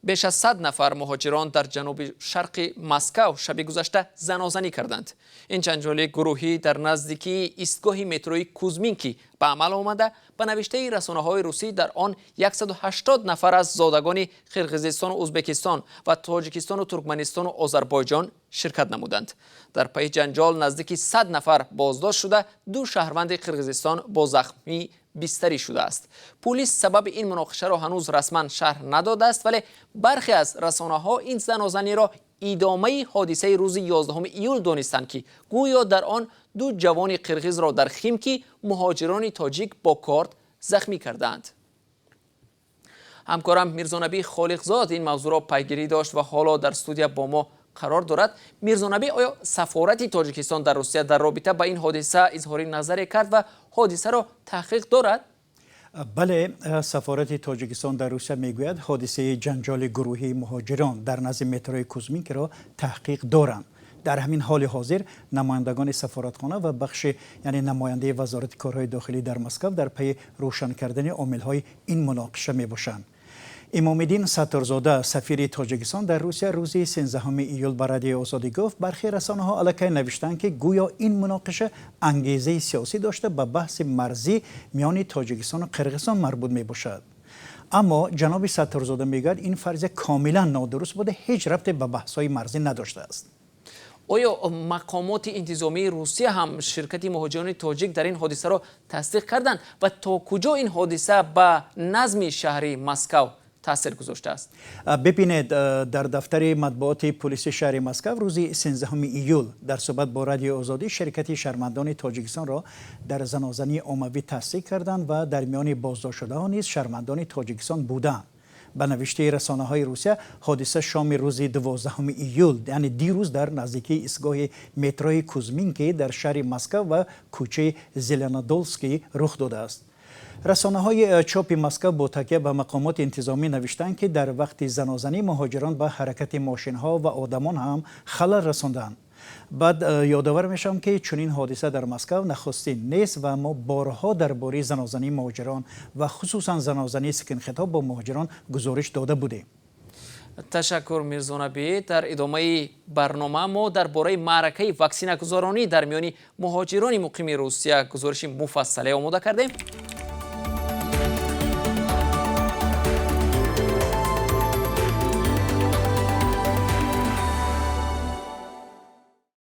Беш аз 100 нафар муҳоҷирон дар ҷануби шарқи Москав шаби гузашта занозанӣ карданд. Ин ҷанҷоли гурӯҳӣ дар наздикии истгоҳи метрои Кузминки ба амал омада. Ба навиштаи расонаҳои русӣ, дар он 180 нафар аз зодагони Қирғизистону Ӯзбекистон ва Тоҷикистону Туркманистону Озарбойҷон ширкат намуданд. Дар пайи ҷанҷол наздики 100 нафар боздошт шуда, ду шаҳрванди Қирғизистон бо захмӣ бистарӣ шудааст. Пулис сабаби ин муноқишаро ҳанӯз расман шарҳ надодааст, вале бархе аз расонаҳо ин занозаниро идомаи ҳодисаи рӯзи 11 июл донистанд, ки гӯё дар он ду ҷавони қирғизро дар Химки муҳоҷирони тоҷик бо корд захмӣ кардаанд. Ҳамкорам Мирзонабӣ Холиқзод ин мавзӯъро пайгирӣ дошт ва ҳоло дар студия бо мо қарор дорад. Мирзонабӣ, оё сафорати Тоҷикистон дар Русия дар робита ба ин ҳодиса изҳори назаре кард ва ҳодисаро таҳқиқ дорад? Бале, сафорати Тоҷикистон дар Русия мегӯяд, ҳодисаи ҷанҷоли гурӯҳии муҳоҷирон дар назди метрои Кузминкиро таҳқиқ доранд. Дар ҳамин ҳоли ҳозир намояндагони сафоратхона ва бахши, яъне намояндаи Вазорати корҳои дохилӣ дар Москав дар пайи рӯшан кардани омилҳои ин муноқиша мебошанд. Имомиддин Сатторзода, сафири Тоҷикистон дар Русия, рӯзи 13 июл ба Радиои Озодӣ гуфт, бархе расонаҳо аллакай навиштанд, ки гӯё ин муноқиша ангезаи сиёсӣ дошта, ба баҳси марзӣ миёни Тоҷикистону Қирғизистон марбут мебошад. Аммо ҷаноби Сатторзода мегӯяд, ин фарзия комилан нодуруст буда, ҳеҷ рабте ба баҳсҳои марзӣ надоштааст. Оё мақомоти интизомии Русия ҳам ширкати муҳоҷирони тоҷик дар ин ҳодисаро тасдиқ карданд ва то куҷо ин ҳодиса ба назми шаҳри Москав таъсир гузоштааст? Бибинед, дар дафтари матбуоти пулиси шаҳри Москав рӯзи 13 июл дар суҳбат бо Радиои Озодӣ ширкати шаҳрвандони Тоҷикистонро дар занозании оммавӣ тасдиқ карданд ва дар миёни боздоштшудаҳо низ шаҳрвандони Тоҷикистон буданд. Ба навиштаи расонаҳои Русия, ҳодиса шоми рӯзи 12 июл, яъне дирӯз, дар наздикии истгоҳи метрои Кузминки дар шаҳри Москав ва кӯчаи Зеленодольский рух додааст. Расонаҳои чопи Москав бо такя ба мақомоти интизомӣ навиштанд, ки дар вақти занозанӣ муҳоҷирон ба ҳаракати мошинҳо ва одамон ҳам халал расонданд. Баъд ёдовар мешавам, ки чунин ҳодиса дар Москав нахустин нест ва мо борҳо дар бораи занозании муҳоҷирон ва хусусан занозании скинхедҳо бо муҳоҷирон гузориш дода будем. Ташаккур, Мирзонабӣ. Дар идомаи барнома мо дар бораи маъракаи ваксинагузаронӣ дар миёни муҳоҷирони муқими Русия гузориши муфассале омода кардем.